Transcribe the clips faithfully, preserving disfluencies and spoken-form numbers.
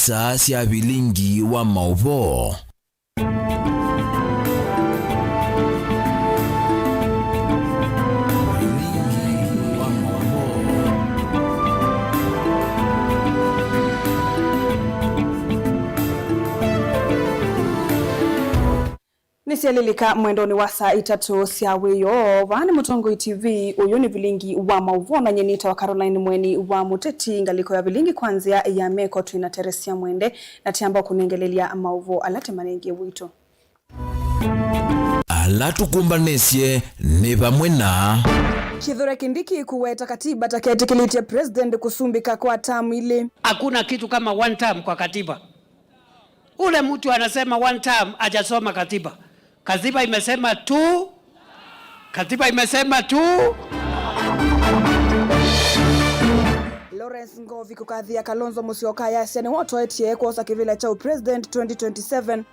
Saa sya vilingi wa maũvoo. Vilingi wa maũvoo. Nĩsyalilika mwendonĩ wa saa itatũ sya wĩoo. Vaa nĩ Mũtongoi T V, ũyũ nĩ vilingi wa maũvoo, na nyie nĩtawa Caroline Mweni wa Mũteti. Ngalĩko ya vilingi kwa nzĩa ya meko twĩ na Teresia Mwende, na tiamba kũnengelelya maũvoo ala tũmanengie witũ. Ala tũkũmbanĩsye nĩ vamwe na Kithure Kindiki kũweta katiba ta ketĩkĩlĩtye president kũsumbĩka kwa term ilĩ. Hakuna kitu kama one term kwa katiba. Ule mtu anasema one term hajasoma katiba. Katiba imesema tu. Katiba imesema tu. Lawrence Ngovi kũkathĩa Kalonzo Musyoka ayasya nĩwotoetye kwosa kĩvĩla kya president twenty twenty-seven.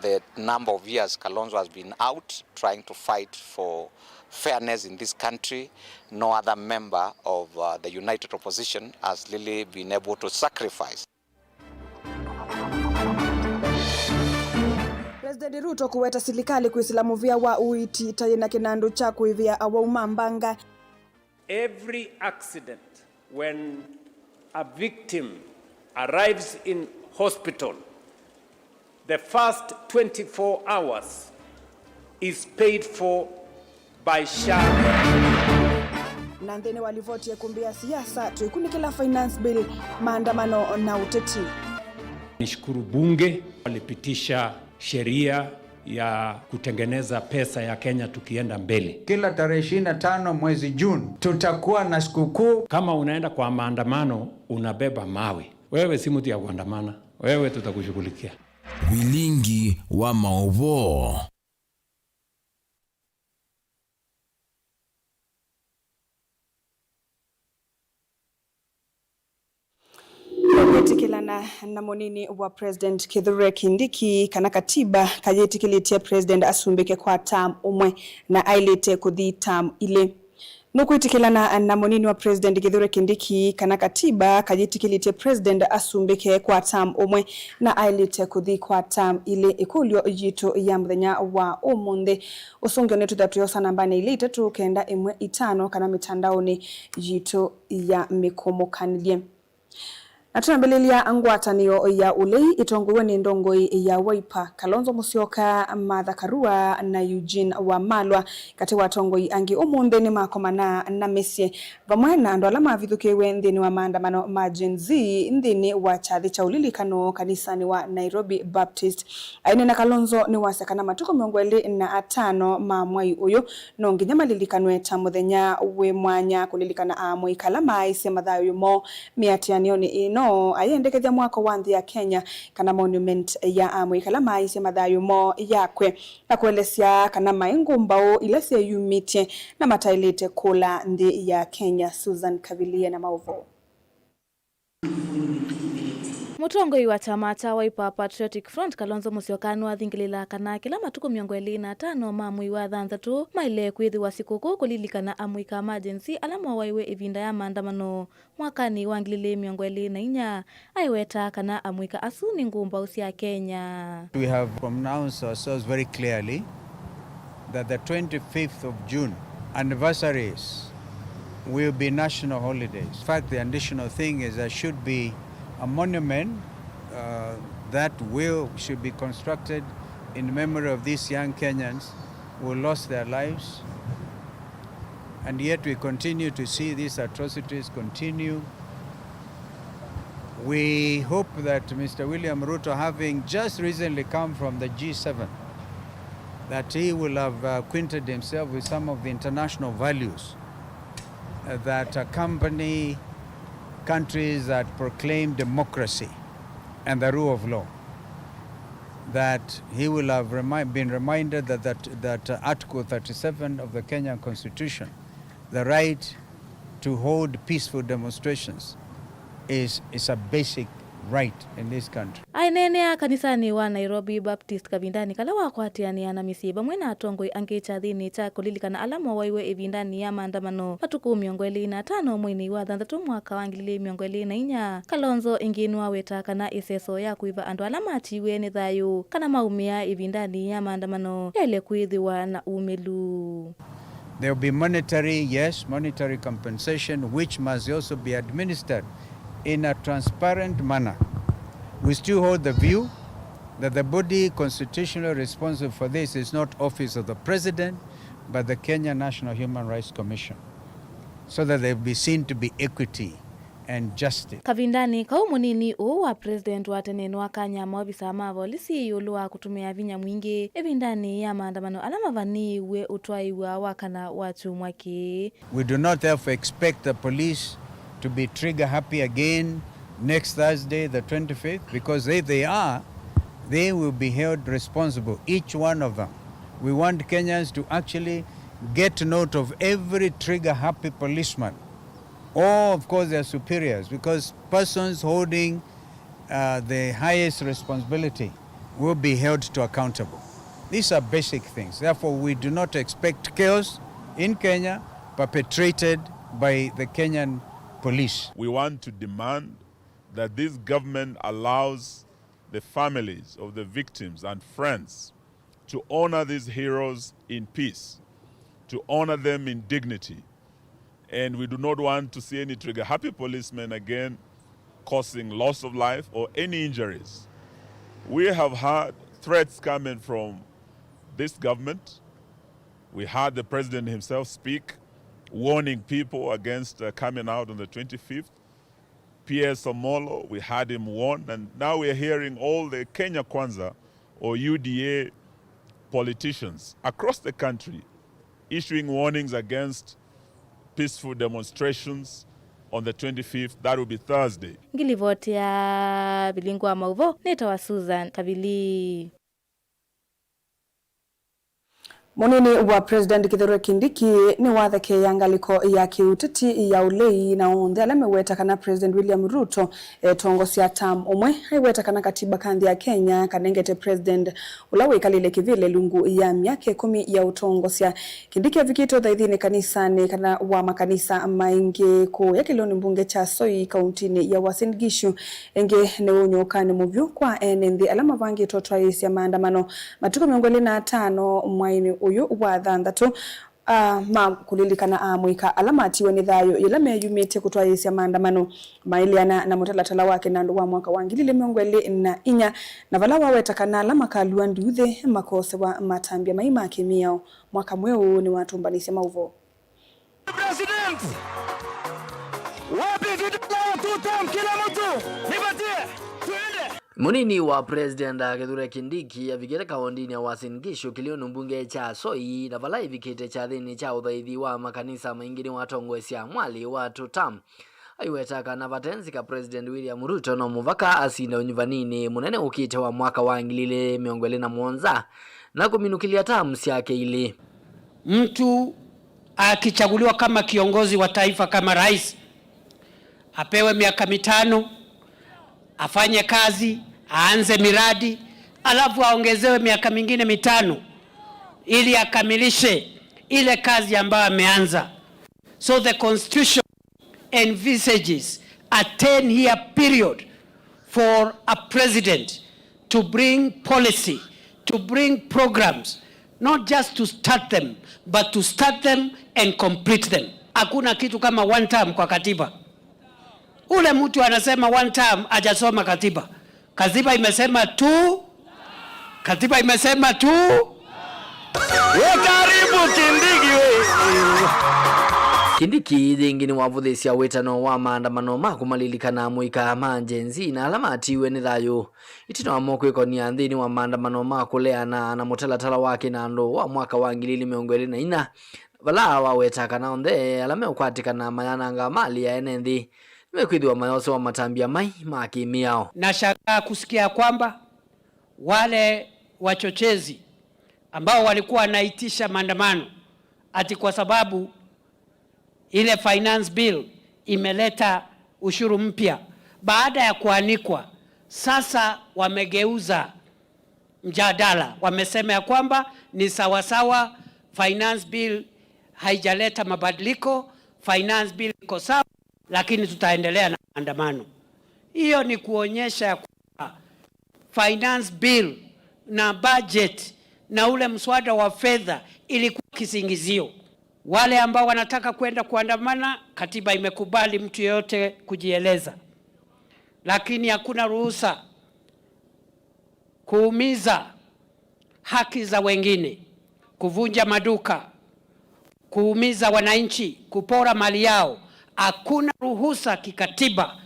The number of years Kalonzo has been out trying to fight for fairness in this country, no other member of, uh, the united opposition has really been able to sacrifice. President Ruto kũweta silikalĩ kwĩsĩla mũvĩa wa ũiiti ta yĩna kĩnandũ kya kũĩvĩa awau ma mbanga. Every accident, when a victim arrives in hospital, the first twenty-four hours is paid for by SHA. Na nthĩnĩ wa livoti ya ĩkũmbĩ ya siasa, twĩkunĩkĩla finance bill, maandamano na ũteti. Nishukuru bunge walipitisha sheria ya kutengeneza pesa ya Kenya tukienda mbele. Kila tarehe ishirini na tano mwezi June tutakuwa na sikukuu. Kama unaenda kwa maandamano, unabeba mawe. Wewe si mtu ya kuandamana. Wewe tutakushughulikia. Vilingi wa maũvoo. Nĩkwĩtĩkĩlana na mũnini wa President Kithure Kindiki kana katiba kayĩtĩkĩlĩtye President asumbĩke kwa term ũmwe na aĩlĩte kũthi term ilĩ. Nũkwĩtĩkĩlana na mũnini wa President Kithure Kindiki kana katiba kayĩtĩkĩlĩtye President asumbĩke kwa term ũmwe na aĩlĩte kũthi kwa term ilĩ? Ĩkũlyo yitũ ya mũthenya wa ũmũnthĩ. Ũsũngĩo nĩ tũthatũyosa nambanĩ ilĩ itatũ kenda ĩmwe itano kana mĩtandaonĩ yitũ ya mĩkũmũkanĩlye. Na twambĩlĩlya ngwatanĩo ya ũlei ĩtongoew'e nĩ ndongoi ya Wiper, Kalonzo Musyoka, Martha Karua na Eugene Wamalwa katĩ wa atongoi angĩ ũmũnthĩ nĩmakomana na mĩsyĩ vamwe na andũ ala mavithũkĩiwe nthĩnĩ wa maandamano ma Gen Z nthĩnĩ wa kyathĩ kya ũlilikano kanisanĩ wa Nairobi Baptist. Aineena, Kalonzo nĩwasya kana matukũ mĩongo ĩlĩ na atano ma mwai ũyũ no nginya malilikanwe ta mũthenya wĩ mwanya kũlilikana aamũika ala maaisye mathayũ moo mĩatĩanĩonĩ ĩno, ayendekethya mwako wa nthĩ ya Kenya kana monument ya aamũika ala maaisye mathayũ moo yakwe, na kũelesya kana maĩ ngũmbaũ ila syeyumĩtye na mataĩlĩte kũla nthĩ ya Kenya. Susan Kavilie na maũvoo. Mũtongoi wa kyama kya Wiper Patriotic Front, Kalonzo Musyoka, nĩwathingĩlĩla kana kĩla matukũ mĩongo ĩlĩ na atano ma mwei wa thanthatũ maĩle kwĩthĩwa sikũkũ kũlilikana amũika ma Gen Z ala mowaiwe ĩvinda ya maandamano mwakanĩ wa ngili ilĩ mĩongo ĩlĩ na inya, aiweta kana amũika asu nĩ ngũmbaũ sya Kenya. We have pronounced ourselves very clearly that the twenty-fifth of June anniversaries will be national holidays. In fact, the additional thing is there should be a monument, uh, that will, should be constructed in memory of these young Kenyans who lost their lives. And yet we continue to see these atrocities continue. We hope that Mister William Ruto, having just recently come from the G seven, that he will have, uh, acquainted himself with some of the international values, uh, that accompany countries that proclaim democracy and the rule of law, that he will have remi-, been reminded that, that, that, uh, Article thirty-seven of the Kenyan Constitution, the right to hold peaceful demonstrations, is, is a basic right in this country. Aineenea kanisanĩ wa Nairobi Baptist kavindanĩ kala wakwatĩanĩa na mĩsyĩ vamwe na atongoi angĩ kyathĩnĩ kya kũlilikana ala mowaiwe ĩvindanĩ ya maandamano matukũ mĩongo ĩlĩ na atano mweinĩ wa thanthatũ mwaka wa ngili igĩrĩ mĩongo ĩlĩ na inya, Kalonzo ĩngĩ nĩwaweta kana ĩseso ya kũĩva andũ ala matiiwe nĩ thayũ kana maumĩa ĩvindanĩ ya maandamano yaĩle kwĩthĩwa na umĩlu. There will be monetary, yes, monetary compensation, which must also be administered in a transparent manner. We still hold the view that the body constitutionally responsible for this is not Office of the President, but the Kenya National Human Rights Commission, so that there will be seen to be equity and justice. Kavindanĩ kau, mũnini ũũ wa president wa tene nĩwakany'a maovisa ma volisi ĩũlũ wa kũtũmĩa vinya mwingĩ ĩvindanĩ ya maandamano ala mavanĩĩw'e ũtwaĩwa wa kana wa kyumwa kĩĩ. We do not therefore expect the police to be trigger happy again next Thursday, the twenty-fifth, because if they are, they will be held responsible, each one of them. We want Kenyans to actually get note of every trigger happy policeman, or of course their superiors, because persons holding uh, the highest responsibility will be held to accountable. These are basic things. Therefore, we do not expect chaos in Kenya perpetrated by the Kenyan police. We want to demand that this government allows the families of the victims and friends to honor these heroes in peace, to honor them in dignity. And we do not want to see any trigger happy policemen again causing loss of life or any injuries. We have had threats coming from this government. We had the president himself speak, warning people against uh, coming out on the twenty-fifth. P S Omolo, we had him warn, and now we are hearing all the Kenya Kwanza or U D A politicians across the country issuing warnings against peaceful demonstrations on the twenty-fifth, that will be Thursday. Ngilivoti ya Vilingu wa Mauvo, nĩtawa Susan Kavili. Mũnini wa President Kithure Kindiki nĩwathekeea ngalĩko ya kĩũteti ya ũlei na onthe ala meweta kana President William Ruto etongosya term ũmwe. Aiweta kana katiba ka nthĩ ya Kenya kanengete President ũla wĩkalĩle kĩvĩla ĩlungu ya myaka ĩkũmi ya ũtongosya. Kindiki avikĩte ũthaithinĩ kanisanĩ kana wa makanisa maingĩ kũũya kĩlĩonĩ mbunge kya Soi kauntinĩ ya Uasin Gishu. Ĩngĩ nĩ ũnyũũkanĩ mũvyũ kwa ene nthĩ ala mavangĩte ũtwaĩĩsya maandamano matukũ mĩongo ĩlĩ na atano mwaĩnĩ ũyũ wa thanthatũ, a, ma kũlilikana amũika ala matiwe nĩ thayũ yĩla meyumĩtye kũtwaĩĩsya maandamano maĩleana na mũtalatala wa kĩnandũ wa mwaka wa ngili ilĩ mĩongo ĩlĩ na inya, na vala waweta kana ala makalua nduuthĩ makosewa matambya mai ma kĩmĩao. Mwaka mweũ nĩwatũmbanĩsye maũvoo. President! Wapi vijana wa two term, kila mtu nipatie, tuende. Mũnini wa President Kithure Kindiki avikĩte kaũndĩnĩ ya Uasin Gishu kĩlĩonĩ mbunge kya Soi, na vala ĩvikĩte kyathĩnĩ kya ũthaithi wa makanisa maingĩ nĩwatongoesya mwalĩ wa two term. Aiweta kana vate nzika President William Ruto no mũvaka asinde ũnyuvaninĩ mũnene ũkĩte wa mwaka wa ngili ilĩ mĩongo ĩlĩ na mũonza na kũminũkĩlya term syake ilĩ. Mtu akichaguliwa kama kiongozi wa taifa, kama rais, apewe miaka mitano, afanye kazi, aanze miradi, alafu aongezewe miaka mingine mitano ili akamilishe ile kazi ambayo ameanza. So the constitution envisages a ten-year period for a president to bring policy, to bring programs, not just to start them, but to start them and complete them. Hakuna kitu kama one term kwa katiba. Ule mtu anasema one term hajasoma katiba. Katiba imesema tu, katiba imesema tu. We karibu Kindiki we. Kindiki yĩngĩ nĩwavũthĩsya wĩtano wa maandamano ma kũmalilikana amũika ma Gen Z na ala matiiwe nĩ thayũ ĩtina wamo kwĩkonia nthĩnĩ wa maandamano ma kũleana na mũtalatala wa kĩnandũ wa mwaka wa ngili ilĩ mĩongo ĩlĩ na inya, vala waweta kana onthe ala meũkwatĩkana mayananga malĩ ya ene nthĩ nĩmekwĩthĩwa mayosewa matambya mai ma kĩmĩao. Nashangaa kusikia kwamba wale wachochezi ambao walikuwa wanaitisha maandamano ati kwa sababu ile finance bill imeleta ushuru mpya, baada ya kuanikwa Sasa wamegeuza mjadala, wamesema ya kwamba ni sawasawa, finance bill haijaleta mabadiliko, finance bill iko sawa, lakini tutaendelea na maandamano. Hiyo ni kuonyesha ya kwamba finance bill na budget na ule mswada wa fedha ilikuwa kisingizio. Wale ambao wanataka kwenda kuandamana, katiba imekubali mtu yeyote kujieleza, lakini hakuna ruhusa kuumiza haki za wengine, kuvunja maduka, kuumiza wananchi, kupora mali yao. Hakuna ruhusa kikatiba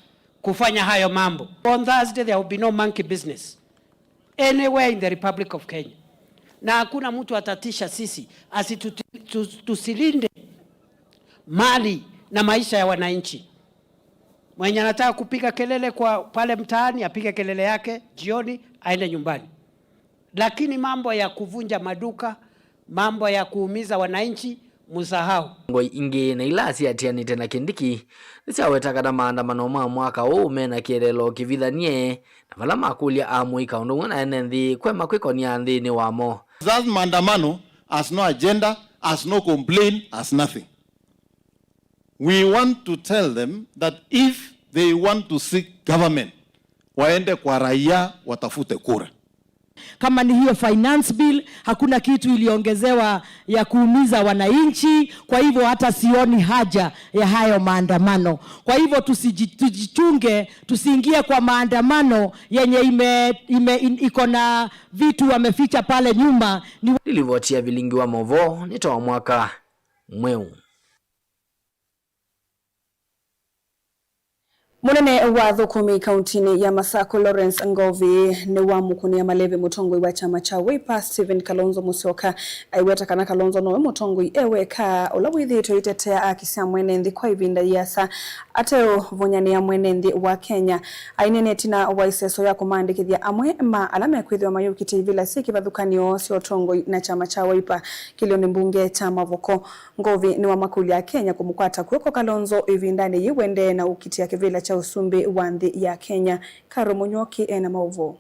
kufanya hayo mambo. On Thursday there will be no monkey business anywhere in the Republic of Kenya, na hakuna mtu atatisha sisi asi tuti-, tu-, tusilinde mali na maisha ya wananchi. Mwenye anataka kupiga kelele kwa pale mtaani, apige kelele yake, jioni aende nyumbani. Lakini mambo ya kuvunja maduka, mambo ya kuumiza wananchi, musahau. Ngo ingĩ na ila syatianĩte na Kindiki nĩsyaweta kana maandamano ma mwaka ũũ mena kĩeleelo kĩvithanie, na vala makũlya amũika ũndũ ũmwe na ene nthĩ kwema kwĩkonia nthĩnĩ wamo. That maandamano has no agenda, has no complaint, has nothing. We want to tell them that if they want to seek government, waende kwa raia watafute kura. Kama ni hiyo finance bill, hakuna kitu iliongezewa ya kuumiza wananchi, kwa hivyo hata sioni haja ya hayo maandamano. Kwa hivyo tusiji-, tujichunge, tusiingie kwa maandamano yenye ime-, ime-, in-, iko na vitu wameficha pale nyuma. Ni Livoti ya Vilingi wa Mauvoo nĩ ta wa mwaka mweũ. Mũnene wa athũkũmi kauntinĩ ya Masakũ Lawrence Ngovi nĩwamũkũnĩa maleve mũtongoi wa kyama kya Wiper Stephen Kalonzo Musyoka, aiweta kana Kalonzo nowe mũtongoi e weka ũla wĩthĩĩtwe aitetea aki sya mwene nthĩ kwa ĩvinda yĩasa ateũvũnyanĩa mwene nthĩ wa Kenya. Aineena ĩtina wa ĩseso ya kũmaandĩkĩthya amwe ma ala mekwĩthĩwa mayũkĩtya ivĩla syĩ kĩvathũkany'o sya ũtongoi na kyama kya Wiper kĩlĩonĩ mbunge kya Mavoko. Ngovi nĩwamakũlya Akenya kũmũkwata kw'oko Kalonzo ĩvindanĩ yĩĩ ũendee na ũkitĩa kĩvĩla kya ũsumbĩ wa nthĩ ya Kenya. Karo Mũnyoki ena maũvoo.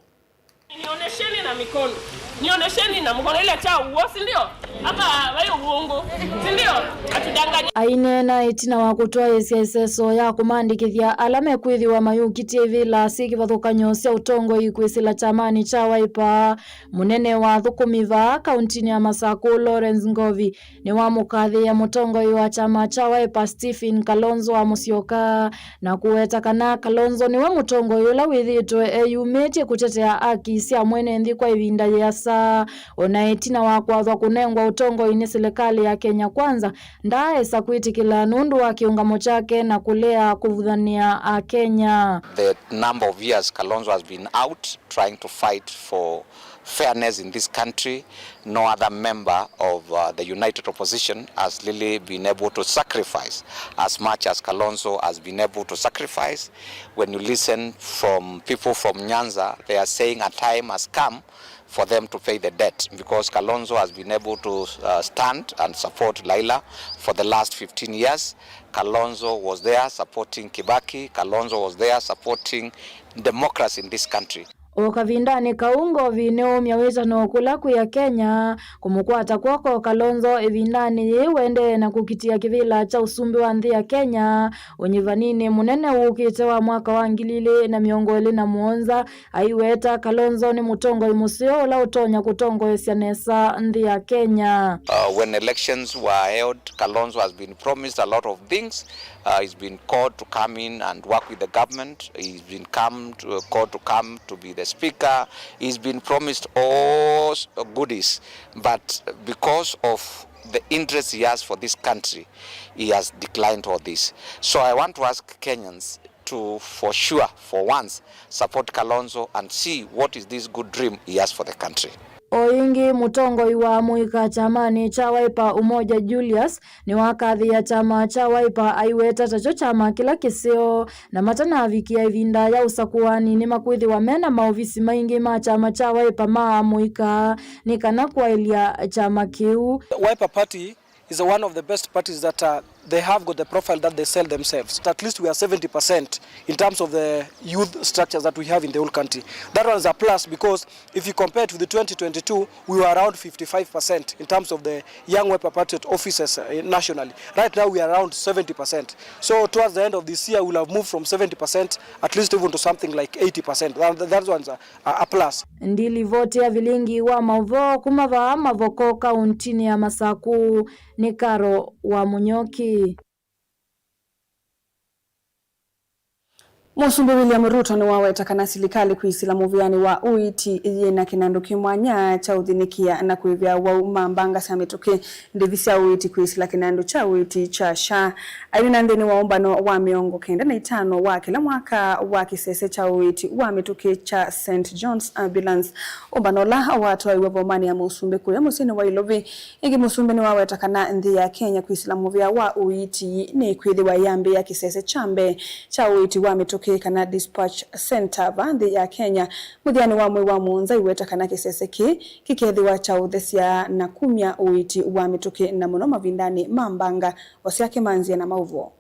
Nionyesheni na mikono. Nionyesheni na mkono ile cha uo, si ndio? Hapa wewe uongo. Si ndio? Atudanganya. Aineena ĩtina wa kũtwaĩĩsya ĩseso ya kũmaandĩkĩthya ala mekwĩthĩwa mayũkitye ivĩla syĩ kĩvathũkany'o sya ũtongoi kwĩsĩla kyamanĩ kya Wiper, mũnene wa athũkũmi vaa kauntinĩ ya Masakũ Lawrence Ngovi nĩwamũkathĩĩa mũtongoi wa kyama kya Wiper Stephen Kalonzo wa Musyoka, na kũweta kana Kalonzo nĩwe mũtongoi ũla wĩthĩĩtwe eyumĩtye kũtetea aki sya mwene nthĩ kwa ĩvinda yĩasa. O na ĩtina wa kwathwa kũnengwa ũtongoi nĩ silikalĩ ya Kenya Kwanza, ndaaĩsa kwĩtĩkĩla nũndũ wa kĩũngamo kyake na kũlea kũvuthanĩa Akenya. The number of years Kalonzo has been out trying to fight for fairness in this country, no other member of, uh, the united opposition has really been able to sacrifice as much as Kalonzo has been able to sacrifice. When you listen from people from Nyanza, they are saying a time has come for them to pay the debt because Kalonzo has been able to, uh, stand and support Raila for the last fifteen years. Kalonzo was there supporting Kibaki. Kalonzo was there supporting democracy in this country. O kavindanĩ kau, Ngovi nĩũmya wĩtano kũla kwĩ Akenya kũmũkwata kw'oko Kalonzo ĩvindanĩ yĩĩ ũendee na kũkitĩa kĩvĩla kya ũsumbĩ wa nthĩ ya Kenya ũnyivaninĩ mũnene wũkĩte wa mwaka wa ngili ilĩ na mĩongo ĩlĩ na mũonza, aiweta Kalonzo nĩ mũtongoi mũseo ũla ũtonya kũtongoesya nesa nthĩ ya Kenya. Uh, when elections were held, Kalonzo has been promised a lot of things. Uh, he's been called to come in and work with the government. He's been come to, called to come to be the speaker. He's been promised all s-, goodies. But because of the interest he has for this country, he has declined all this. So I want to ask Kenyans to, for sure, for once, support Kalonzo and see what is this good dream he has for the country. O ĩngĩ, mũtongoi wa amũika kyamanĩ kya Wiper Umoja Julius nĩwakathĩĩa kyama kya Wiper aiweta takyo kyama kĩla kĩseo, na matanavikĩa ĩvinda ya ũsakũani nĩmakwĩthĩwa mena maovisi maingĩ ma kyama kya Wiper ma amũika nĩ kana kwaĩlya kyama kĩu. Wiper Party is one of the best parties that, uh, They have got the profile that they sell themselves. At least we are seventy percent in terms of the youth structures that we have in the whole country. That one is a plus because if you compare it with the twenty twenty-two, we were around fifty-five percent in terms of the young white patriot officers, uh, nationally. Right now we are around seventy percent. So towards the end of this year, we'll have moved from seventy percent at least even to something like eighty percent. That, that one's a, a, a plus. Ndi livoti ya vilingi wa maũvoo kuma vaa Mavoko kauntinĩ ya Masaku nĩ Karo wa Mũnyoki. Mũsumbĩ William Ruto nĩwaweta kana silikalĩ kwĩsĩla mũvĩanĩ wa ũiiti yĩna kĩnandũ kĩ mwanya kya ũthinĩkĩa na kũĩvĩa awau ma mbanga sya mĩtũkĩ ndĩvi sya ũiiti kwĩsĩla kĩnandũ kya ũiiti kya SHA. Aineena nthĩnĩ wa ũmbano wa mĩongo kenda na itano wa kĩla mwaka wa kĩsese kya ũiiti wa mĩtũkĩ kya Saint John's Ambulance, ũmbano ũla watwaiwe vomanĩ ya mũsumbĩ kũya mũsyĩnĩ wa Ilovi, ĩngĩ mũsumbĩ nĩwaweta kana nthĩ ya Kenya kwĩsĩla mũvĩa wa ũiiti nĩkwĩthĩwa yambĩĩa kĩsese kya mbee kya ũiiti wa mĩtũkĩ kana dispatch center vaa nthĩ ya Kenya mũthyanĩ wa mwei wa mũonza, iweta kana kĩsese kĩĩ kĩkethĩwa kya ũthesya na kumya ũiiti wa mĩtũkĩ, na mũno mavindanĩ ma mbanga. Osea Kĩmanzia na maũvoo.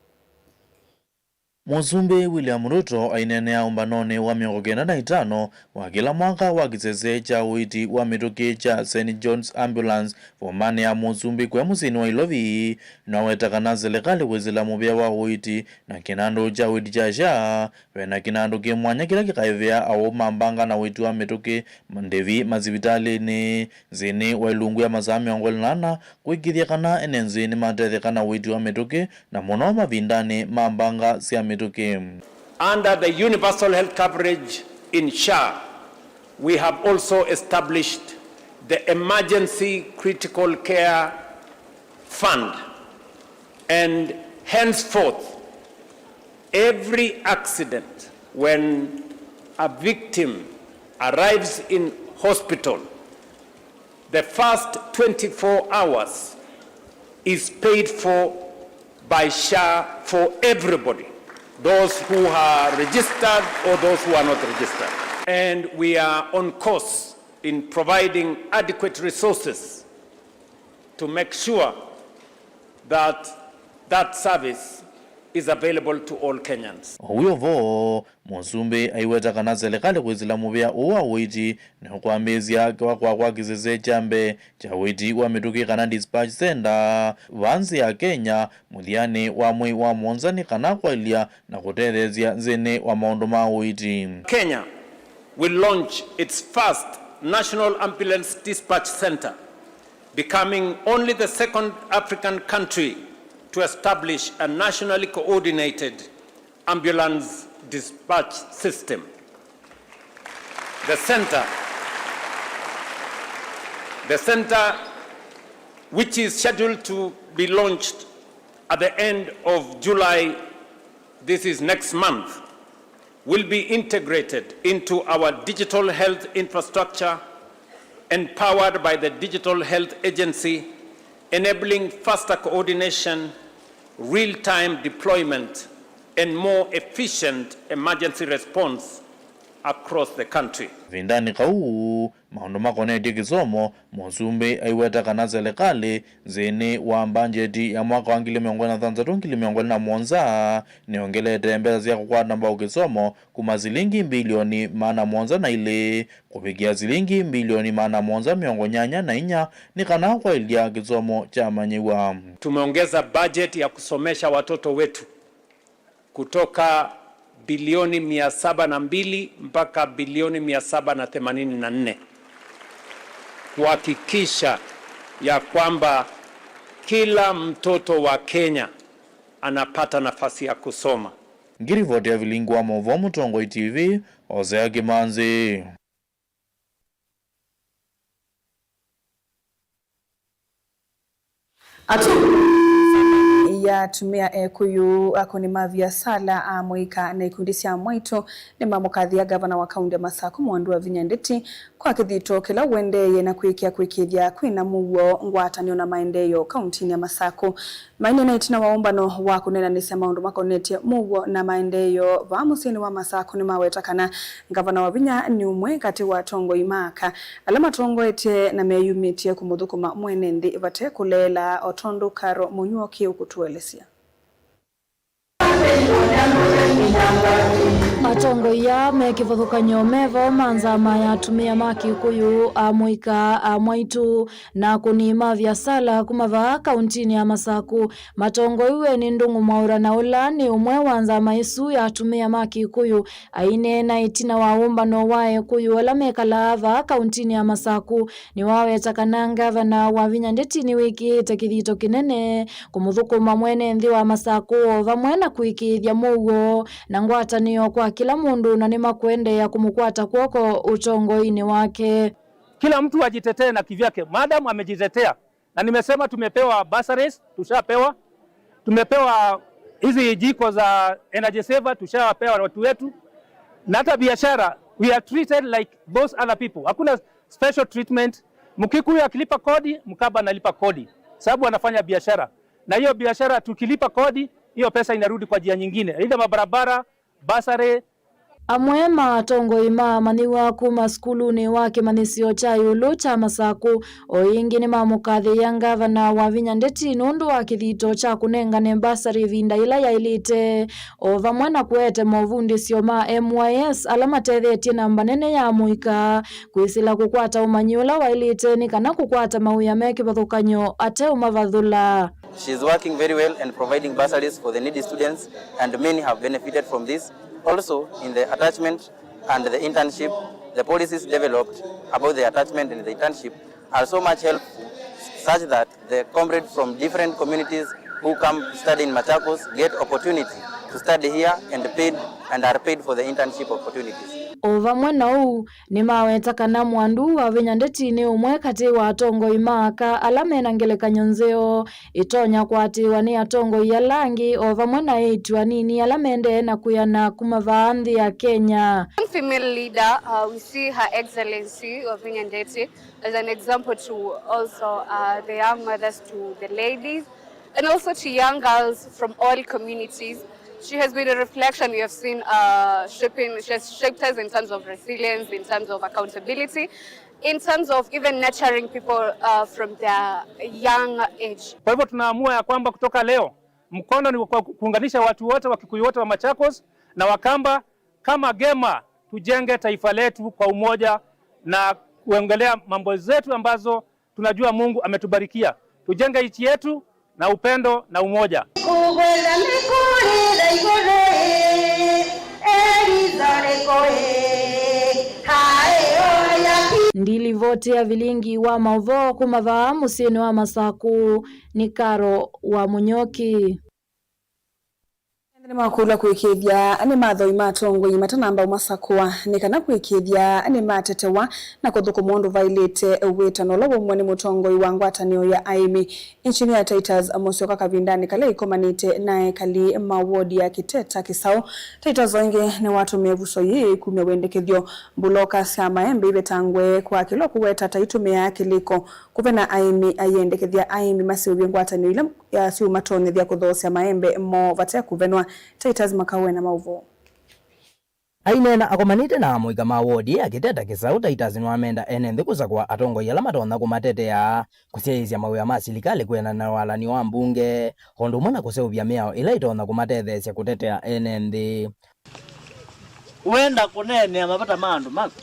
Mũsumbĩ William Ruto aineenea ũmbanonĩ wa mĩongo kenda na itano wa kĩla mwaka wa kĩsese kya ũiiti wa mĩtũkĩ kya Saint John's Ambulance vomanĩ ya mũsumbĩ kũya mũsyĩnĩ wa Ilovi, nĩwaweta kana silikalĩ kwĩsĩla mũvĩa wa ũiiti na kĩnandũ kya ũiiti kya SHA, ve na kĩnandũ kĩ mwanya kĩla kĩkaĩvĩa awau ma mbanga na ũiiti wa mĩtũkĩ ndĩvi masivitalĩnĩ nthĩnĩ wa ilungu ya masaa mĩongo ĩlĩ na ana, kũĩkĩĩthya kana ene nthĩ nĩmatetheka na ũiiti wa mĩtũkĩ, na mũno mavindanĩ ma mbanga sya mĩtũkĩ. Under the universal health coverage in SHA, we have also established the Emergency Critical Care Fund, and henceforth, every accident when a victim arrives in hospital, the first twenty-four hours is paid for by SHA for everybody, those who are registered or those who are not registered. And we are on course in providing adequate resources to make sure that that service is available to all Kenyans. O wĩ o vo, mũsumbĩ aiweta kana silikalĩ kwĩsĩla mũvĩa ũũ wa ũiiti nĩũkwambĩĩsya kwakwa kwa kĩsese kya mbee kya ũiiti wa mĩtũkĩ kana dispatch center vaa nthĩ ya Kenya mũthyanĩ wa mwei wa mũonza nĩ kana kwaĩlya na kũtetheesya nthĩnĩ wa maũndũ ma ũiiti. Kenya will launch its first National Ambulance Dispatch Center, becoming only the second African country to establish a nationally coordinated ambulance dispatch system. The center, the center, which is scheduled to be launched at the end of July, this is next month, will be integrated into our digital health infrastructure, empowered by the Digital Health Agency, enabling faster coordination, real-time deployment, and more efficient emergency response across the country. Kavindanĩ kau, maũndũ makonetye kĩsomo, mũsumbĩ aiweta kana silikalĩ nthĩnĩ wa mbangyeti ya mwaka wa ngili mĩongo ĩlĩ na thanthatũ, ngili mĩongo ĩlĩ na mũonza nĩyongelete mbesa sya kũkwata mbau kĩsomo kuma silingi mbilioni maana mũonza na ilĩ kũvikĩa silingi mbilioni maana mũonza mĩongo nyanya na inya nĩ kana kwaĩlya kĩsomo kya amanyĩw'a. Tumeongeza budget ya kusomesha watoto wetu kutoka bilioni mia saba na mbili mpaka bilioni mia saba na themanini na nne, kuhakikisha ya kwamba kila mtoto wa Kenya anapata nafasi ya kusoma. Ngirivoti ya vilingi wa maũvoo Mũtongoi T V, Osea Kĩmanzi. Atumĩa, atumĩa Ekũyũ, akũni ma viasala, amũika na ikundi sya mwaitũ nĩmamũkathĩa ngavana wa kaunti ya Masaku Mwandu Wavinya Ndeti kwa kĩthito kĩla ũendeeye na kwĩkĩa kwĩkĩĩthya kwĩna mũuo, ngwatanĩo na maendeeo kauntinĩ ya Masaku. Maineena ĩtina wa ũmbano wa kũneenanĩsya maũndũ makonetye mũuo na maendeeo vaa mũsyĩnĩ wa Masaku nĩmaweta kana ngavana Wavinya nĩ ũmwe katĩ wa atongoi ma aka ala matongoetye na meyumĩtye kũmũthũkũma mwene nthĩ vate kũleela, o tondũ Karo Mũnyuoki ũkũtũelesya. Atongoi aa me kĩvathũkany'o me vo ma nzama ya atumĩa ma Kĩkũyũ, amũika, amwaitũ, na akũni ma viasala kuma vaa kauntinĩ ya Masaku matongoiw'e nĩ Ndũng'ũ Mwaũra, na ũla nĩ ũmwe wa nzama ĩsu ya atumĩa ma Kĩkũyũ. Aineena ĩtina wa ũmbano wa Ekũyũ ala mekalaa vaa kauntinĩ ya Masaku, nĩwaweta kana ngavana Wavinya Ndeti nĩwĩkĩĩte kĩthito kĩnene kũmũthũkũma mwene nthĩ wa Masaku o vamwe na kũĩkĩĩthya mũuo na ngwatanĩo kwa kĩla mũndũ, na nĩmakũendeea kũmũkwata kw'oko ũtongoinĩ wake. Kila mtu ajitetee na kivyake. Madam amejitetea. Na nimesema tumepewa bursaries, tushapewa. Tumepewa hizi jiko za energy saver, tushawapea watu wetu. Na hata biashara, we are treated like those other people. Hakuna special treatment. Mkikuyu akilipa kodi, Mkamba analipa kodi. Sababu anafanya biashara. Na hiyo biashara tukilipa kodi, hiyo pesa inarudi kwa njia nyingine. Either mabarabara, bursary. Amwe ma atongoi maamanyĩw'a kuma sukulunĩ wa kĩmanyĩsyo kya ĩũlũ kya Masaku o ĩngĩ nĩmamũkathĩĩa ngavana Wavinya Ndeti nũndũ wa kĩthito kya kũnengane mbasarĩ ĩvinda yĩla yaĩlĩte, o vamwe na kũete movundĩsyo ma M Y S ala matethetye namba nene ya amũika kwĩsĩla kũkwata ũmanyi ũla waĩlĩte nĩ kana kũkwata mawĩa me kĩvathũkany'o ateũmavathũla. She is working very well and providing bursaries for the needy students, and many have benefited from this. Also, in the attachment and the internship, the policies developed about the attachment and the internship are so much helpful, such that the comrades from different communities who come to study in Machakos get opportunity to study here and paid, and are paid for the internship opportunities. O vamwe na ũu, nĩmaweta kana mwandu wa Vinya Ndeti nĩ ũmwe katĩ wa atongoi ma aka ala mena ngelekany'o nzeo ĩtonya kũatĩĩwa nĩ atongoi ala angĩ, o vamwe na eĩtu anini ala mendee na kwĩana kuma vaa nthĩ ya Kenya. One female leader, uh, we see Her Excellency Wavinya Ndeti as an example to also, uh, the young mothers, to the ladies, and also to young girls from all communities. She has been a reflection we have seen, uh, shaping, she has shaped us in terms of resilience, in terms of accountability, in terms of even nurturing people, uh, from their young age. Kwa hivyo tunaamua ya kwamba kutoka leo, mkono ni kwa kuunganisha watu wote, Wakikuyu wote wa Machakos na Wakamba, kama Gema, tujenge taifa letu kwa umoja na kuongelea mambo zetu ambazo tunajua Mungu ametubarikia. Tujenge nchi yetu na upendo na umoja. Kũkwenda nĩ kũrĩ na igũrũ ĩ, eritho rĩkũ ĩ, haĩ oya ki. Ndilivoti ya vilingi wa maũvoo kuma vaa mũsyĩnĩ wa Masaku nĩ Karo wa Mũnyoki. Nĩmakũlw'a kũĩkĩĩthya nĩ mathoi ma atongoi matanamba ũmasakũa nĩ kana kũĩkĩĩthya nĩmatetewa na kũthũkũma ũndũ vaĩlĩte wĩtano ũla waumw'a nĩ mũtongoi wa ngwatanĩo ya aĩmi, Engineer Titus Mũsyoka, kavindanĩ kala ĩkomanĩte na ekali ma wodi ya Kĩteta Kĩsaũ. Titus o ĩngĩ nĩwatũmĩe vuso yĩĩ kumya wendekethyo mbuloka sya maembe ivetangwe kwa kĩla ũkũweta ta itũmĩaa kĩlĩko. Kũvena aĩmi ayendekethya aĩmi maseũvye ngwatanĩo ila ya syũmatonyethya kũthoosya maembe moo vate kũvenwa. Titus Makaũ ena maũvoo. Aineena akomanĩte na amũika ma wodi ya Kĩteta Kĩsaũ, Titus nĩwamenda ene nthĩ kũsakũa atongoi ala matonya kũmatetea, kũsyaĩĩsya mawĩa ma silikalĩ kwĩanana na walany'o wa mbunge, o ũndũ ũmwe na kũseũvya mĩao ĩla ĩtonya kũmatetheesya kũtetea ene nthĩ. Wenda kũneenea mavata ma andũ maku.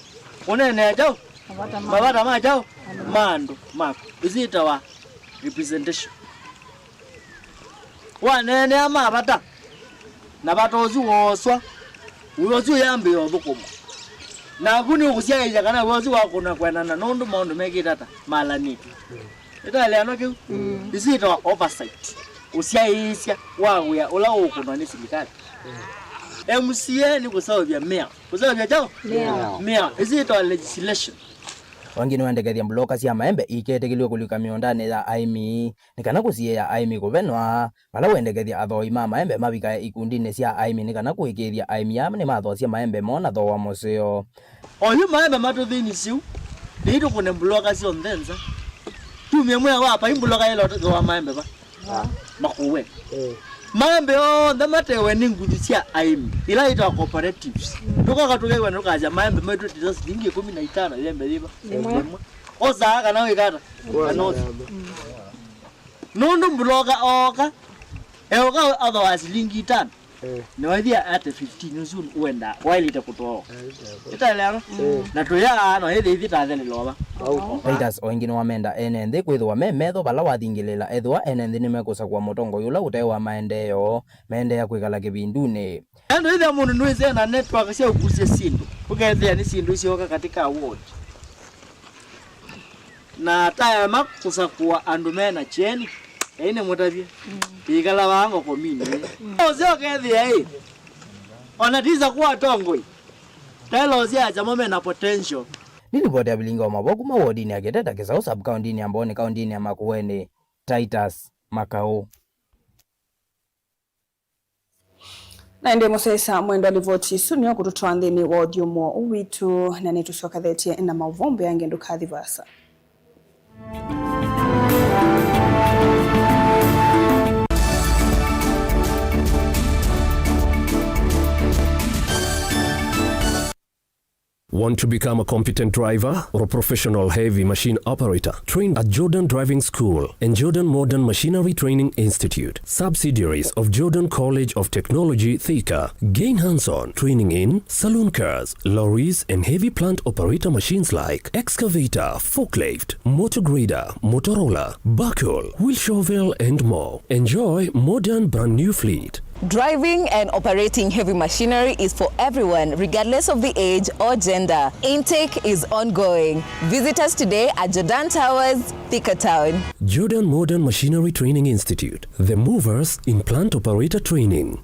Kũneenea kyaũ? Mavata ma. Mavata ma kyaũ? Andũ. Ma andũ maku. Ĩsu yĩtawa representation. Waneenea mavata, na vata ũsu wooswa, wĩa ũsu ũyambĩĩa ũthũkũmwa. Naku nĩũkũsyaĩĩsya kana wĩa ũsu wakũna kwenana nũndũ maũndũ mekĩte ata? Malanĩtw'e. Nĩtaeleanwa kĩu? Mm. Ĩsu yĩtawa oversight. Ũsyaĩĩsya wa wĩa ũla ũũkũnwa nĩ silikalĩ. M C A nĩ kũseũvya mĩao. Kũseũvya kyaũ? Mĩao. Mĩao. Ĩsu yĩtawa legislation. Angĩ nĩwendekethya mbuloka sya maembe iketĩkĩlw'e kũlika mĩũndanĩ ya aĩmi nĩ kana kũsiĩĩa aĩmi kũvenwa, vala wendekethya athoi ma maembe mavikae ikundinĩ sya aĩmi nĩ kana kũĩkĩĩthya aĩmi aa nĩmathoosya maembe moo na thooa mũseo. Oyu maembe matũthĩni syĩu, nĩitũkũne mbuloka syonthe nza. Tumie mwĩa wa pai mbuloka yĩla ũtũthooa maembe va? Makũũe. Eh. Maembe onthe matewe nĩ nguthu sya aĩmi, ila itawa cooperatives. Tũkoka tũkew'a na tũkasya maembe maitũ tita silingi ĩkũmi na itano ĩembe yĩva? Ĩmwe. Ĩmwe. Osaa kana wĩkata? Kana osi. Nũndũ mbuloka ooka, eũka athooa silingi itano. Na waithia at fifteen ũsu ũenda waĩlĩte kũtwawa. Ĩtaeleana? Na tũyaa no ĩthĩ ithi tathelelova. Titus o ĩngĩ nĩwamenda ene nthĩ kwĩthĩwa me metho vala wathingĩlĩĩla ethĩwa ene nthĩ nĩmekũsakũa mũtongoi ũla ũtaĩ wa maendeeo, meendeea kwĩkala kĩvindunĩ. Andũ ĩthĩa mũndũ nũĩsee na network sya ũkusya syĩndũ, ũkethĩa nĩ syĩndũ isyoka katika ward. Na taema kũsakũa andũ me na kyeni, ĩĩ nĩ mũtavye, ĩkala vaa ngokomini. Ose ũkethĩa ĩ, ona tisa kwa atongoi, taĩla ose akyamo me na potential. Nĩ livoti ya vilingi wa mavoo kuma wodini ya Kiteta Kisaũ, sub-kaũntĩnĩ ya Mbooni, kaũntĩnĩ ya Makueni, Titus Makaũ. Na ĩndĩ mũsyaĩĩsya mwendwa, livoti isu nĩyo kũtũtwaa nthĩnĩ wa ũthyũmũo witũ, na nĩtũsyokethetye na maũvoo mbeange, ndũkathi vaasa. Want to become a competent driver or a professional heavy machine operator? Train at Jordan Driving School and Jordan Modern Machinery Training Institute, subsidiaries of Jordan College of Technology, Thika. Gain hands-on training in saloon cars, lorries, and heavy plant operator machines like excavator, forklift, motor grader, motor roller, backhoe, wheel shovel, and more. Enjoy modern brand new fleet. Driving and operating heavy machinery is for everyone, regardless of the age or gender. Intake is ongoing. Visit us today at Jordan Towers, Thika Town. Jordan Modern Machinery Training Institute, the movers in plant operator training.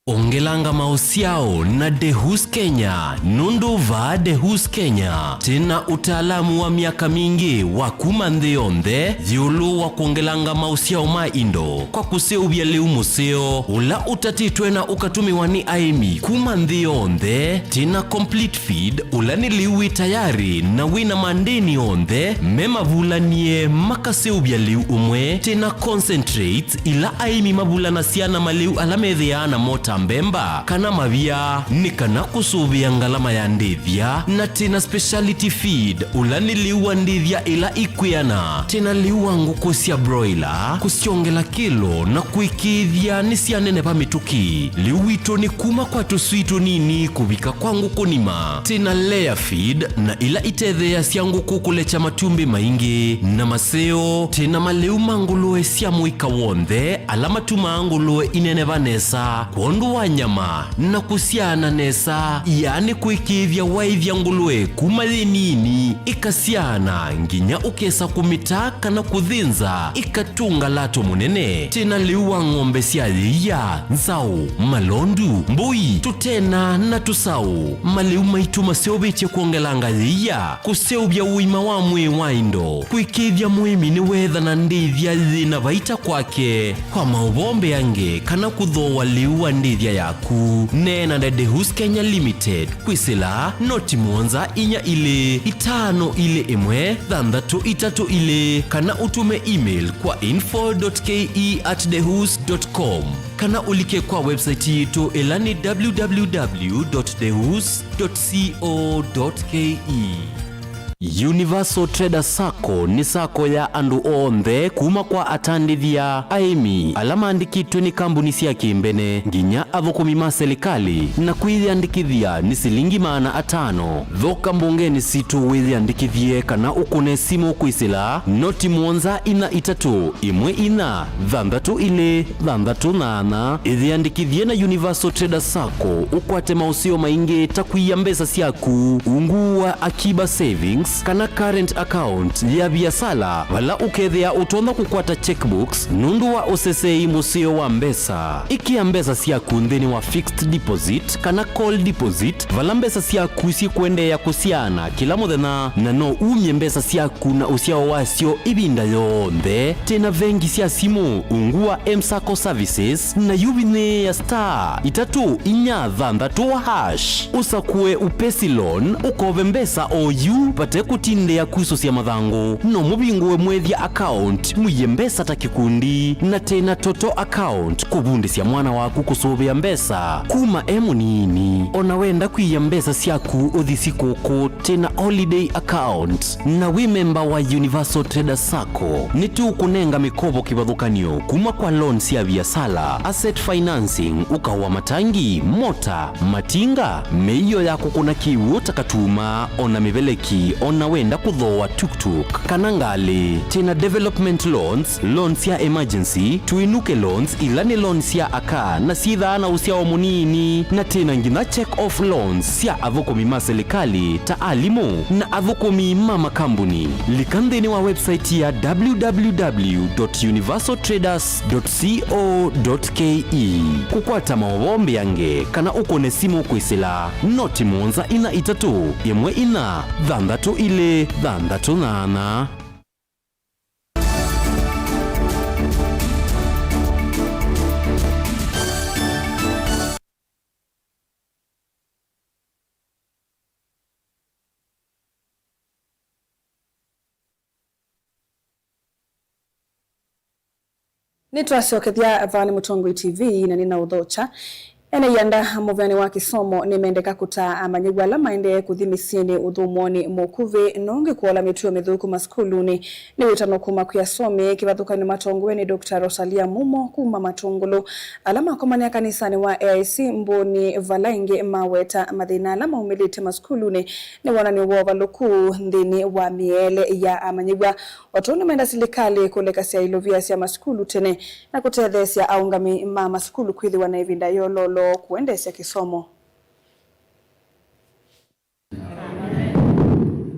Ongelanga maũsyao na Dehus Kenya, nũndũ vaa Dehus Kenya twĩ na ũtaalamu wa myaka mingĩ wa kuma nthĩ yonthe ĩũlũ wa kwongelanga maũsyao ma indo kwa kũseũvya lĩu mũseo ũla ũtatĩtwe na ũkatũmĩwa nĩ aĩmi kuma nthĩ yonthe. Twĩ na complete feed, ũla nĩ lĩu wĩ tayarĩ na wĩ na mandĩni onthe me mavulanie makaseũvya lĩu ũmwe. Twĩ na concentrates ila aĩmi mavulanasya na malĩu ala methĩaa namo ta mbemba kana mavia, nĩ kana kũsũvĩa ngalama ya ndĩthya. Na twĩ na speciality feed, ũla nĩ lĩu wa ndĩthya ila ikwĩana. Twĩ na lĩu wa ngũkũ sya broiler, kũsyongela kĩlo na kũĩkĩĩthya nĩsyaneneva mĩtũkĩ. Lĩu witũ nĩ kuma kwa tũswii tũnini kũvika kwa ngũkũ nima. Twĩ na layer feed na ila itetheeasya ngũkũ kũlekya matumbĩ maingĩ na maseo. Twĩ na malĩu ma ngũlũe sya mũika w'onthe ala matumaa ngũlũe ineneva nesa kwondũ wa nyama na kũsyaana nesa, yaani kũĩkĩĩthya waĩthya ngũlũe kuma yĩ nini ĩkasyaana nginya ũkesa kũmĩtaa kana kũthĩnza ĩkatũnga lato mũnene. Twĩ na lĩu wa ng'ombe sya yĩia, nzaũ, malondu, mbũi, tũtena na tũsaũ. Malĩu maitũ maseũvĩtye kwongelanga yĩia, kũseũvya ũima wa mwĩĩ wa indo, kũĩkĩĩthya mũĩmi nĩweethana ndĩthya yĩ na vaita kwake. Kwa maũvoo mbeange kana kũthooa lĩu wa ndĩthya yaku, neena na Dehus Kenya Limited kwĩsĩla noti mũonza inya ilĩ itano ilĩ ĩmwe thanthatũ itatũ ilĩ, kana ũtũme email kwa info dot K E at dehus dot com, kana ũlike kwa website yitũ, ĩla nĩ W W W dot dehus dot co dot K E. Universal Trader Sacco nĩ sacco ya andũ onthe, kuma kwa atandĩthya, aĩmi, ala maandĩkĩtwe nĩ kambuni sya kĩmbene, nginya athũkũmi ma silikalĩ, na kwĩyĩandĩkĩthya nĩ silingi maana atano. Thoka mbongenĩ sitũ wĩyĩandĩkĩthye kana ũkũne simũ kwĩsĩla noti mũonza inya itatũ ĩmwe inya thanthatũ ilĩ thanthatũ nyanya. Ĩyĩandĩkĩthye na Universal Trader Sacco ũkwate maũseo maingĩ ta kũia mbesa syaku ungu wa Akiba Savings kana current account ya viasala, vala ũkethĩa ũtonya kũkwata checkbooks nũndũ wa ũseseei mũseo wa mbesa. Ĩkĩa mbesa syaku nthĩnĩ wa fixed deposit kana call deposit, vala mbesa syaku syĩkũendeea kũsyaana kĩla mũthenya, na no umye mbesa syaku na ũsyao wasyo ĩvinda yonthe. Twĩ na vengi sya simũ ungu wa M-Sacco Services, na yu vinyĩĩa star itatũ inya thanthatũ hash, ũsakũe Upesi Loan, ũkove mbesa o yu vate Kũtindĩa kusũsya mathangũ, no mũvingũe Mwĩthya account, mũie mbesa ta kĩkundi, na Tena Toto account, kũvundĩsya mwana waku kũsũvĩa mbesa kuma e mũnini. O na wenda kwia mbesa syaku ũthi sikũkũ, Tena Holiday account, na wĩ memba wa Universal Traders Sacco, nĩtũkũnenga mĩkovo kĩvathũkany'o kuma kwa loan sya viasala, asset financing, ũkao wa matangi, mota, matinga, mĩio ya kũkũna kĩw'ũ ta katuma, o na mĩveleki, o na wenda kũthooa tuktuk kana ngalĩ. Twĩ na development loans, loans sya emergency, tũinũke loans, ila nĩ loans sya aka na syĩthaa na ũsyao mũnini, na twĩ na nginya check off loans sya athũkũmi ma silikalĩ ta alimũ na athũkũmi ma makambuni. Lika nthĩnĩ wa website ya w w w dot universal traders dot co dot k e. Kũkwata maũvoo mbĩange kana ũkũne simũ kwĩsĩla noti mũonza inya itatũ ĩmwe inya thanthatũ ilĩ thanthatũ nyanya. Nĩtwasyokethya vaa nĩ Mũtongoi T V na nĩnaũthokya. Ene ianda mũvĩanĩ wa kĩsomo nĩmendeka kũtaa amanyĩw'a ala maendee kũthi mĩsyĩnĩ ũthũmũonĩ mũkuvĩ nũngĩ kũola mĩtuo mĩthũku masukulunĩ. Nĩ wĩtano kuma kwĩ asomi kĩvathũkany'o matongoew'e nĩ Doctor Rosalia Mumo kuma Matũngũlũ. Ala makomania kanisanĩ wa A I C Mbũni vala ĩngĩ maweta mathĩna ala maumĩlĩte masukulunĩ nĩ wonany'o wa ũvalũku nthĩnĩ wa mĩeele ya amanyĩw'a. O tondũ nĩmenda silikalĩ kũlekasya ilovia sya masukulu tene na kũtetheesya aũngami ma masukulu kwĩthĩwa na ĩvinda yololo kũendeesya kĩsomo.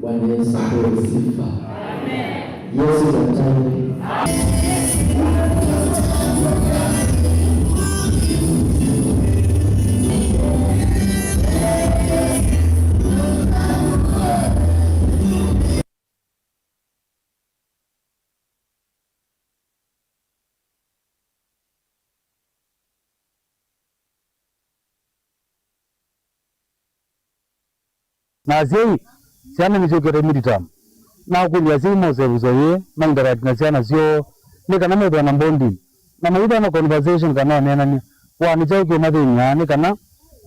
Bwana Yesu apewe sifa. Yesu daktari. Na asyai, syana nĩsyũkĩte midterm. Na ũkũlya asyai mose ĩvuso yĩĩ, ma interact na syana syoo, nĩ kana methĩwa na bonding. Na mayĩthĩwa na conversation kana oneenany'a, wa nĩ kyaũ kĩũmathĩny'aa, nĩ kana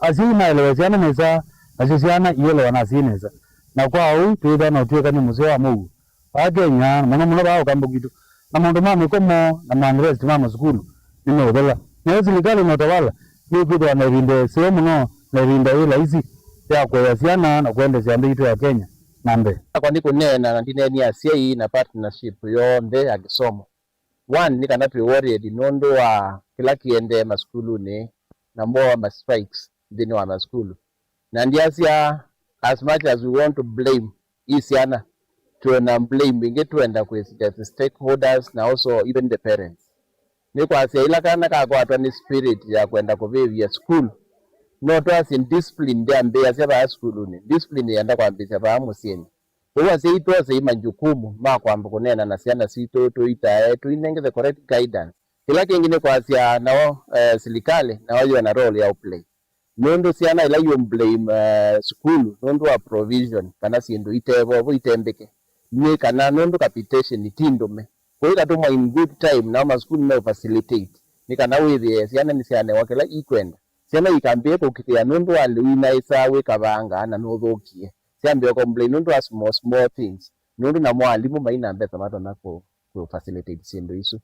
asyai maelewe syana nesa, nasyo syana ielewa na asyai nesa. Na kwa ũu, twĩthĩwa na ũtw'ĩkany'o mũseo wa mũuo. Vaa Kenya, na mũno mũno vaa Ũkamba kwitũ, na maũndũ ma mĩkomo na ma unrest ma masukulu nĩmeũthela. Nayo silikalĩ na ũtawala nĩkwĩthĩwa na ĩvinda ĩseo mũno na ĩvinda yĩ laisi ya kũea syana na kũendesya nthĩ yitũ ya Kenya na mbee. Akwa nĩ kũneena na ndineenie asyai na partnership yonthe ya kĩsomo. One, nĩ kana twĩ worried nũndũ wa kĩla kĩendee masukulunĩ na mo ma strikes nthĩnĩ wa masukulu. Na ndiasya, as much as we want to blame i syana, twĩna blame ĩngĩ twenda kwĩsĩkya the stakeholders na also even the parents. Nĩ kwasya ĩla kana kakwatwa nĩ spirit ya kwenda kũvĩvya sukulu, no twasye discipline ndyambĩĩasya vaa sukulunĩ, discipline yenda kwambĩĩsya vaa mũsyĩnĩ. Kwoou asyai twose i majukumu ma kwamba kũneena na syana sitũ, tũitae, tũinenge the correct guidance. Kĩla kĩngĩ nĩ kwasya nao, eh, silikalĩ nao yĩona role ya ũplay. Nũndũ syana ila you blame, eh, sukulu nũndũ wa provision kana syĩndũ itevo vo itembĩke, nĩ kana nũndũ capitation ti ndũme. Kwoou ikatũmwa in good time, nao masukulu me facilitate nĩ kana wĩthĩe syana nĩsyanewa kĩla ikwenda. Syana ikambĩĩa kũkitĩa nũndũ wa lĩu inaĩsaa wĩ kavanga na nũthũkie. Syambĩĩa complain nũndũ wa small, small things, nũndũ namo alimũ maina mbesa matonya kũ, kũ facilitate syĩndũ isu.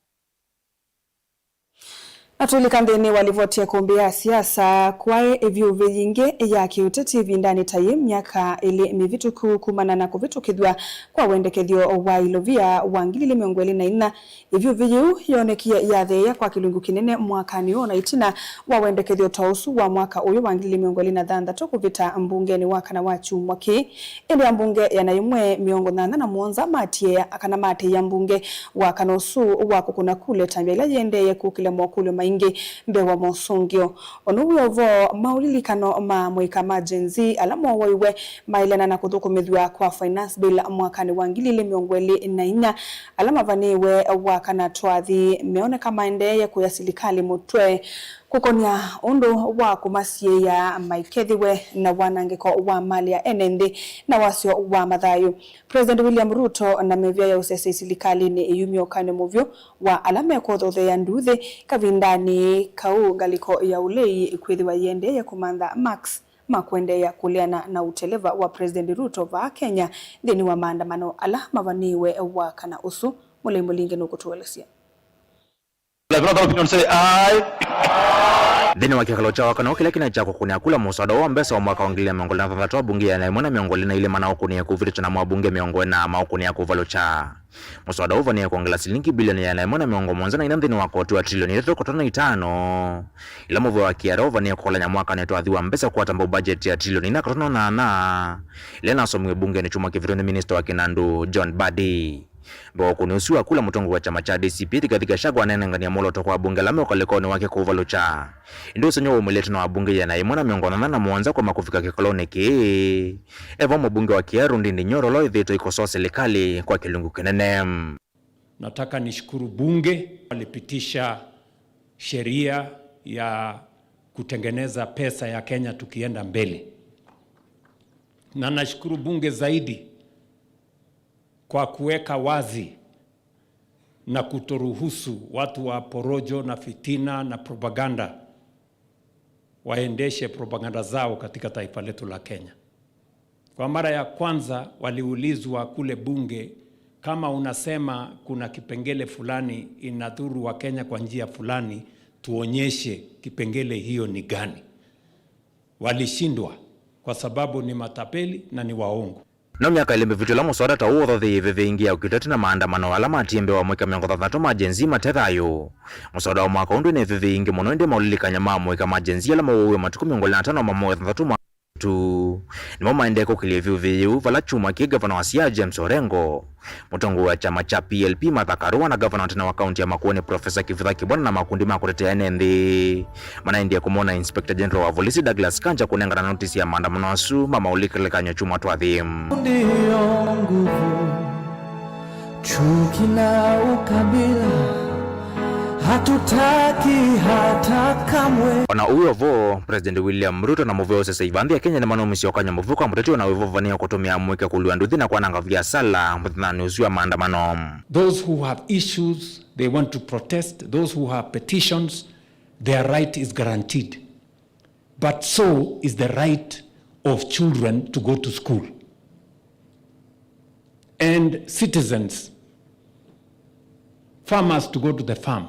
Na tũilika nthĩnĩ wa livoti ya ĩkũmbĩ ya siasa, kwaĩ ĩvyũvĩ yingĩ ya kĩũteti ĩvindanĩ ta yĩĩ myaka ĩlĩ mĩvĩtũku kumana na kũvĩtũkĩthw'a kwa wendekethyo wa ilovia wa ngili ilĩ mĩongo ĩlĩ na inya. Ĩvyũvĩ yĩu yoonekie yatheea kwa kĩlungu kĩnene mwakanĩ ũũ na ĩtina wa wendekethyo ta ũsu wa mwaka ũyũ wa ngili ilĩ mĩongo ĩlĩ na thanthatũ kũvĩta mbungenĩ wa kana wa kyumwa kĩĩ. Ĩndĩ ambunge ĩana yĩmwe mĩongo nyanya na mũonza matiea kana matĩĩa mbunge wa kana ũsu wa kũkũna kula ĩtambya ĩla yĩendeeye kũkĩlya mokũlyo maingĩ mbee wa mosũngĩo. Ono wĩ ũvoo maũlilikano ma mũika ma Gen Z ala mooaiwe mailana na kũthũkũmĩthw'a kwa Finance Bill mwakanĩ wa ngili ilĩ mĩongo ĩlĩ na inya, ala mavanĩĩwe wa kana twathi meoneka maendeeye kũya silikalĩ mũtwe. Kũkony'a ũndũ wa kũmasiĩĩa maikethĩwe na wanangĩko wa malĩ ya ene nthĩ na wasyo wa mathayũ, President William Ruto na mĩvĩa ya ũsesei silikalĩnĩ ĩyumya ũkany'o mũvyũ wa ala mekũthotheea nduuthĩ kavindanĩ kau ngalĩko ya ũlei ĩkwĩthĩwa yĩendee kũmantha marks ma kũendeea kũleana na ũteleva wa President Ruto vaa Kenya nthĩnĩ wa maandamano ala mavanĩĩwe wa kana ũsu. Mũlei Mũlinge nũkũtũelesya. Let the opinion say aye. Nthĩnĩ wa kĩkalo kya wakana kĩla kĩna kya kũkũnĩa kula mũswada wa mbesa wa mwaka wa ngili igĩrĩ na mĩongo ĩlĩ na thanthatũ, abunge ĩana yĩmwe na mĩongo ĩlĩ na ilĩ manaũkũnĩa kũvĩtũkya namo abunge mĩongo ĩna maũkũnĩa kũvalũkya. Mũswada ũvanĩe kwongela silingi bilioni ĩana yĩmwe na mĩongo mũonza na ina nthĩnĩ wa koti wa trilioni itatũ katono itano, ila mũvĩa wa K R A ũvanĩe kũkolany'a mwakanĩ twathi wa mbesa kũkwata mbau budget ya trilioni ina katono nyanya, ila nasomiwe bungenĩ kyumwa kĩvĩtũku nĩ minista wa kĩnandũ John Mbadi. Mbee wa ũkũni ũsu wa kula, mũtongoi wa kyama kya D C P Rigathi Gachagua anenenganie mwolooto kwa abunge ala me ũkalĩkonĩ wake kũvalũkya. Ĩndĩ ũsengy'o waumĩlĩte na abunge ĩana yĩmwe na mĩongo nyanya na mũonza kũema kũvika kĩkalonĩ kĩĩ. E vau mũbunge wa Kiharu Ndindi Nyoro ũla wĩthĩĩtwe aikosoa silikalĩ kwa kĩlungu kĩnene. Nataka nishukuru bunge, walipitisha sheria ya kutengeneza pesa ya Kenya tukienda mbele. Na nashukuru bunge zaidi kwa kuweka wazi na kutoruhusu watu wa porojo na fitina na propaganda waendeshe propaganda zao katika taifa letu la Kenya. Kwa mara ya kwanza waliulizwa kule bunge, kama unasema kuna kipengele fulani inadhuru wa Kenya kwa njia fulani, tuonyeshe kipengele hiyo ni gani. Walishindwa kwa sababu ni matapeli na ni waongo. No myaka ĩlĩ mĩvĩtu ĩla mũswada ta ũũ ũthotheie ĩvĩvĩ ĩingĩ ya ũkitĩti na maandamano ala matie mbee wa amũika mĩongo thanthatũ ma Gen Z mate thayũ. Mũswada wa mwaka ũũ ndwĩ na ĩvĩvĩ ĩingĩ mũno, ĩndĩ maũlilikany'a ma amũika ma Gen Z ala mawauiwe matukũ mĩongo ĩlĩ na atano ma mwei wa thanthatũ mwa tu nĩmo maendee kũkĩlya ĩvĩvĩ yĩu, vala kyumwa kĩĩ ngavana wa Siaya James Orengo, mũtongoi wa kyama kya P L P Martha Karua na ngavana wa tene wa kaunti ya Makueni Professor Kivutha Kibwana na makundi ma kũtetea ene nthĩ manaendie kũmwona Inspector General wa volisi Douglas Kanja kũnengana notisi ya maandamano asu ma maũlilikany'o kyumwa twathi. Ndiyo nguvu, chuki na ukabila hatutaki hata kamwe. O na ũu o vo, President William Ruto na mũvĩa ũsesei vaa nthĩ ya Kenya nĩmanaumisye ũkany'o mũvũka mũteti o na wĩvo ũvanĩe kũtũmĩa amũika kũlua nduthi na kwananga viasala mũthenyanĩ ũsu wa maandamano. Those who have issues, they want to protest, those who have petitions, their right is guaranteed. But so is the right of children to go to school. And citizens, farmers to go to the farm,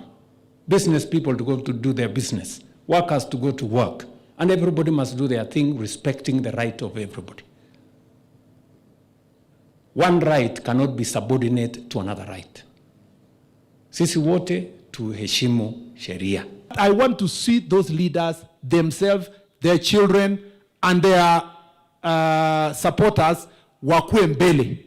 business people to go to do their business, workers to go to work, and everybody must do their thing respecting the right of everybody. One right cannot be subordinate to another right. Sisi wote tuheshimu sheria. I want to see those leaders themselves, their children, and their, uh, supporters wakue mbele.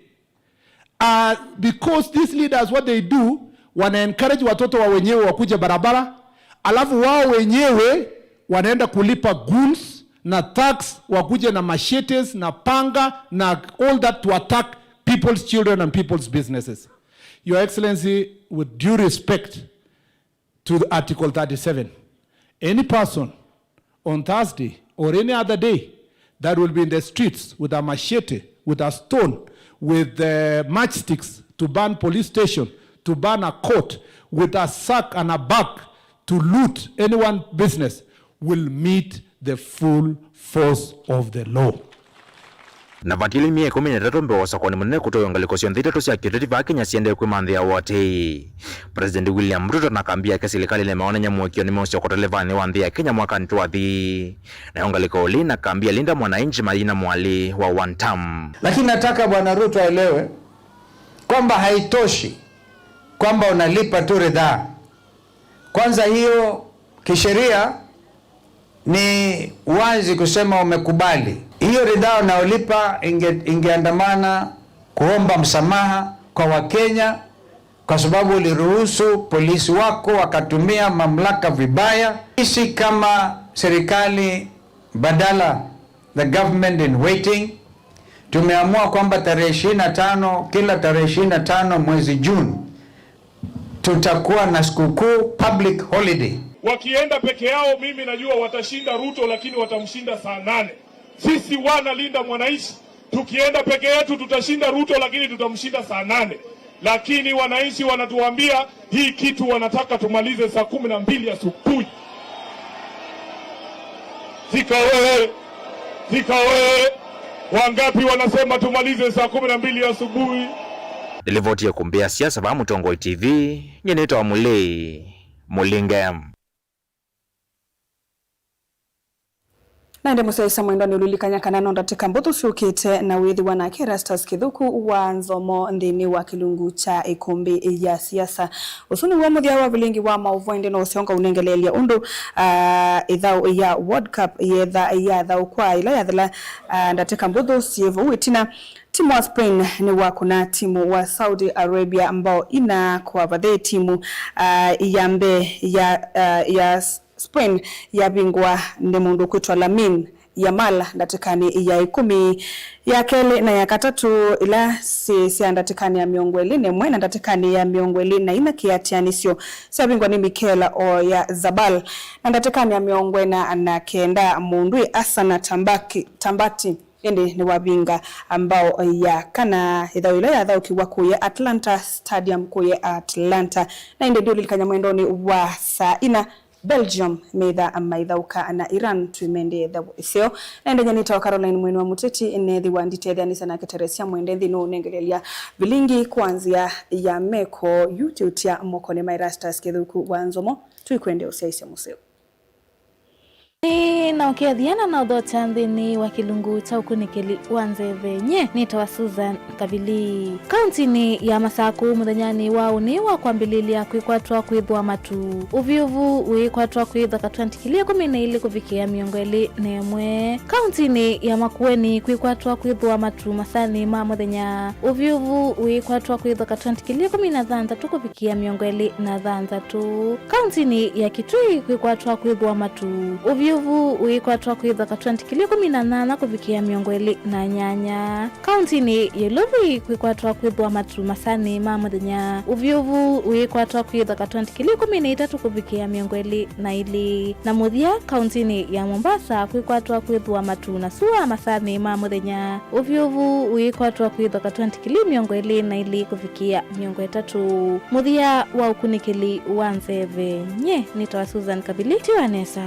Uh, because these leaders, what they do, wana encourage watoto wa wenyewe wakuje barabara, alafu wao wenyewe wanaenda kulipa goons na thugs wakuje na machetes na panga na all that to attack people's children and people's businesses. Your Excellency, with due respect to the Article thirty-seven, any person on Thursday or any other day that will be in the streets with a machete, with a stone, with, uh, matchsticks to burn police station, to burn a court, with a sack and a bag to loot anyone business will meet the full force of the law. Na vatiele myei ĩkũmi na ĩtatũ mbee wa ũsakũani mũnene kũtwaiwa, ngalĩko syonthe itatũ sya kĩũteti vaa Kenya siendee kwĩmanthĩa ũatĩĩi. President William Ruto na kambi yake silikalĩnĩ maonany'a mũĩkĩĩo nĩmeũsyoka ũtelevanĩ wa nthĩ ya Kenya mwakanĩ twathi. Nayo ngalĩko ũlĩ na kambi ya Linda Mwananchi mayina mwalĩ wa one term. Lakini nataka Bwana Ruto aelewe kwamba haitoshi kwamba unalipa tu ridhaa. Kwanza, hiyo kisheria ni wazi kusema umekubali. Hiyo ridhaa unayolipa inge-, ingeandamana kuomba msamaha kwa Wakenya kwa sababu uliruhusu polisi wako wakatumia mamlaka vibaya. Sisi kama serikali badala, the government in waiting, tumeamua kwamba tarehe ishirini na tano, kila tarehe ishirini na tano mwezi June, tutakuwa na sikukuu, public holiday. Wakienda peke yao, mimi najua watashinda Ruto, lakini watamshinda saa nane. Sisi wana Linda Mwananchi, tukienda peke yetu tutashinda Ruto, lakini tutamshinda saa nane. Lakini wananchi wanatuambia hii kitu wanataka tumalize saa kumi na mbili asubuhi. Thika oye! Thika oye! Wangapi wanasema tumalize saa kumi na mbili asubuhi? Nĩlivoti ya ĩkũmbĩ ya siasa vaa Mũtongoi T V, nyie nĩtawa Mũlei Mũlinge. Na ĩndĩ mũsyaĩĩsya mwendwa, nĩũlilikany'a kana no ndatĩka mbũthũ syũkĩte na wĩthĩwa nake Erastus Kĩthũku wa Nzomo nthĩnĩ wa kĩlungu kya ĩkũmbĩ ya siasa. Ũsu nĩw'o mũthya wa vilingi wa maũvoo, ĩndĩ no ũseo ngaũnengeleelya ũndũ, ah, ĩthaũ ya World Cup yetha yathaũkwa ĩla yathela, ah, ndatĩka mbũthũ syĩ vau ĩtina. Timu wa Spain nĩwakũna timu wa Saudi Arabia mbao ina kwa vathei. Timu, ah, ya mbee ya, ah, ya S-, Spain yavingwa nĩ mũndũ ũkwĩtwa Lamine Yamal ndatĩkanĩ ya ĩkũmi, ya kelĩ na ya katatũ, ila syĩ sya ndatĩkanĩ ya mĩongo ĩlĩ na ĩmwe na ndatĩkanĩ ya mĩongo ĩlĩ na inya kĩatianĩsyo syavingwa nĩ Mikel Oyarzabal, na ndatĩkanĩ ya mĩongo ĩna na kenda mũndũ ĩ Asana Tambaki-, Tambati. Ĩndĩ nĩwavinga mbao ya kana ĩthaũ ĩla yathaũkiw'a kũya Atlanta Stadium kũya Atlanta. Na ĩndĩ ndiũlilikany'a mwendonĩ wa saa ina, Belgium metha maithaũka na Iran. Twĩmendee ĩthaũ ĩseo. Na ĩndĩ nyie nĩtawa Caroline Mweni wa Mũteti, nethĩwa nditetheanĩsya nake Teresia Mwende nthĩnĩ wa ũnengelelya vilingi kwa nzĩa ya meko. Yu tĩũtia mokonĩ ma Erastus Kĩthũku wa Nzomo. Tũikwendea ũsyaĩĩsya mũseo. Nĩ na ũkethya na na ũthokya nthĩnĩ wa kĩlungu kya ũkunĩkĩli wa nzeve. Nyie nĩtawa Susan Kavili. Kauntinĩ ya Masakũ, mũthenyanĩ wa ũnĩ wa kwambĩlĩlya kwĩkwatwa kwĩthũa matu. Ũvyũvu wĩkwatwa kwĩthwa katwenti ngili ĩkũmi na ilĩ kũvikĩa mĩongo ĩlĩ na ĩmwe. Kauntinĩ ya Makueni, kwĩkwatwa kwĩthũa matu masanĩ ma mũthenya. Ũvyũvu wĩkwatwa kwĩthwa katwenti ngili ĩkũmi na thanthatũ kũvikĩa mĩongo ĩlĩ na thanthatũ. Kauntinĩ ya Kitui, kwĩkwatwa kwĩthũa matu. Ũvyũvu wĩkwatwa kwĩthwa katwenti ngili ĩkũmi na nyanya kũvikĩa mĩongo ĩlĩ na nyanya. Kauntinĩ ya Ilovi, kwĩkwatwa kwĩthũa matu masanĩ ma mũthenya. Ũvyũvu wĩkwatwa kwĩthwa katwenti ngili ĩkũmi na itatũ kũvikĩa mĩongo ĩlĩ na ilĩ. Na mũthya, kauntinĩ ya Mombasa, kwĩkwatwa kwĩthũa matu na sua masanĩ ma mũthenya. Ũvyũvu wĩkwatwa kwĩthwa katwenti ngili mĩongo ĩlĩ na ilĩ kũvikĩa mĩongo ĩtatũ. Mũthya wa ũkunĩkĩli wa nzeve. Nyie nĩtawa Susan Kavili. Tiwa nesa.